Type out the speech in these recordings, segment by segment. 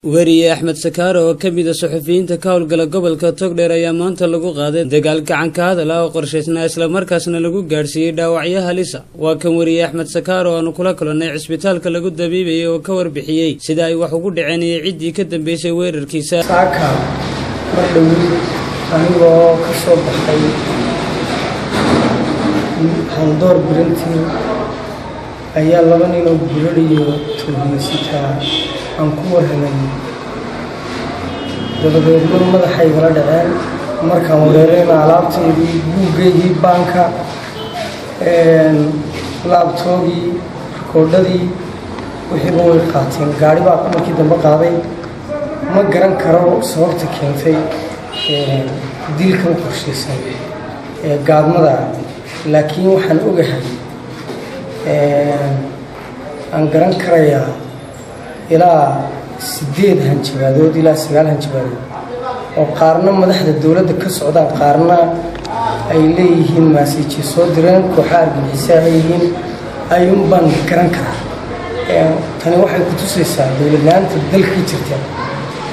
Weriye Axmed Sakaaro oo ka mid ah suxufiyiinta ka howlgala gobolka Togdheer ayaa maanta lagu qaaday dagaal gacan ka hadal ah oo qorshaysnaa, islamarkaasna lagu gaadhsiiyey dhaawacyo halisa. Waa kan weriye Axmed Sakaaro oo aanu kula kulannay cisbitaalka lagu dabiibayay oo ka warbixiyey sida ay wax ugu dhaceen iyo ciddii ka dambeysay weerarkiisa. Saaka mar dhowi, anigoo ka soo baxay Haldoor Printing, ayaa laba nin oo burariyo tuugmaysitaa aan ku warramay. Dabadeedna madaxaygala dhaceen. Markaan wareerayna, alaabtaydii, buuggaygii baanka, laptopgii, rikoodhadii, wixiiba way qaateen. Gaari baa markii dambe qaaday. Ma garan karo sababta keentay dilkan qorshaysan ee gaadmada, laakiin waxaan ogahay, aan garan karayaa, ilaa sideed hanjabaadood, ilaa sagaal hanjabaadood oo qaarna madaxda dowladda ka socdaan, qaarna ay leeyihiin messages soo direen kooxa argagixisaa leeyihiin, ayuun baan garan karaa. Tani waxay ku tusaysaa dowlad la-aanta dalka ka jirta.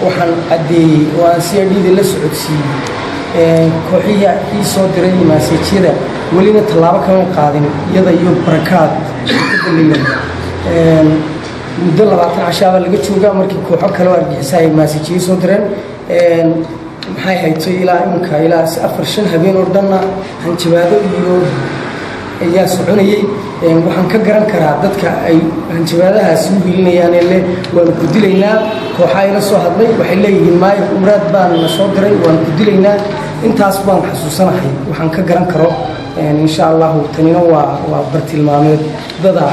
Waxaan caddeeyey oo aan CID-da la socodsiiyey kooxihii ii soo diray messageyada, welina tallaabo kama qaadin iyada iyo Barakaad shirkadda la yidhaahdo. Muddo 20 cashaabaa laga joogaa markii kooxo kale oo argixisa ay messageyo soo direen. Maxay haytay, ilaa iminka, ilaa afar shan habeen oo dhanna hanjabaado iyo ayaa soconayey. Waxaan ka garan karaa dadka ay hanjabaadahaasi u hilinayaan ee leh "Waanu ku dilaynaa." Kooxa ila soo hadlay waxay leeyihiin "Maayir Muraad baan na soo diray, waanu ku dilaynaa." Intaas baan xasuusanahay, waxaan ka garan karo. Insha Allahu, tanina waa bartilmaameed dada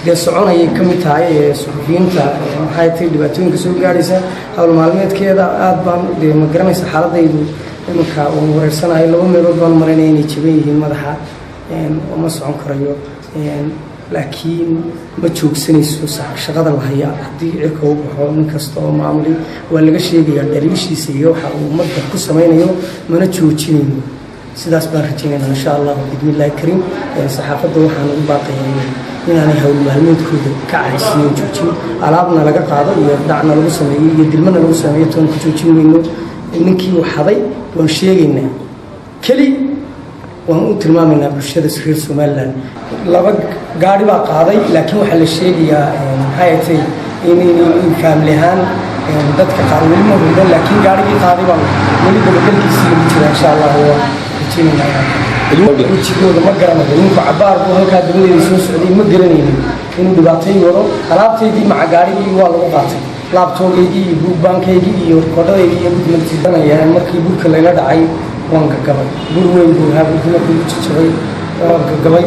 dee soconayay ka mid tahay ee suxufiyiinta. Maxay tahay dhibaatooyinka soo gaadhaysa hawl maalmeedkeeda? Aad baan dee, ma garanaysa, xaaladaydu iminka uun wareersanahay. Laba meelood baan marinaya inay jaban yihiin madaxa oo ma socon karayo, laakiin ma joogsanayso shaqada la haya. Haddii cirka u baxo, nin kasta oo maamuli waa laga sheegayaa dhaliishiisa iyo waxa uu ummadda ku samaynayo, mana joojinayno. Sidaas baan rajaynayna, insha Allahu, biidni Illahi kariim. Saxaafadda waxaan ugu baaqayaa inaanay hawl maalmeedkooda ka caraysiinin, joojin. Alaabna laga qaado iyo dhacna lagu sameeyo iyo dilmana lagu sameeyo toon ku joojin weyno. Ninkii uu xaday waan sheegaynaa, keli waan u tilmaamaynaa bulshada reer Somaliland. Laba gaari baa qaaday, laakiin waxaa la sheegayaa, maxay tay, in family ahaan dadka qaar weli ma huban, laakiin gaarigii qaaday baa weli dabagalkiisii lagu jira. Insha Allah, waa rajaynayna. Wejigooda ma garanayo. Ninku cabaar buu halkaa dabadeeda soo socday, ma garanaynin inuu dhibaatay wado. Alaabtaydii maca gaarigii waa lagu qaatay, laptopgaygii iyo buugbaankaygii iyo rikoodhadaydii iyo gudmantiisanaya. Markii burka layla dhacay waan gagabay. Bur weyn buu ahaa burkii. Markii ugu jajabay waan gagabay.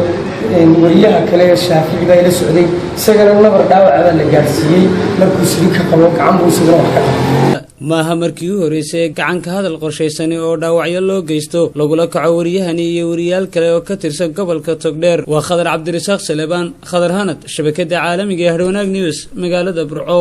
Wariyaha kale, Shaafici, baa ila socday. Isagana nabar dhaawaca baa la gaadhsiiyey markuu sidi ka qabo gacan buu isaguna wax ka qabo. Maaha markii u horreysay ee gacanka hadal qorshaysani oo dhaawacyo loo geysto lagula kaco wariyahani iyo wariyaal kale oo ka tirsan gobolka Togdheer. Waa Khadar Cabdirasaaq Salebaan, Khadar Hanad, shabakada caalamiga ee Harwanaag News, magaalada Burco.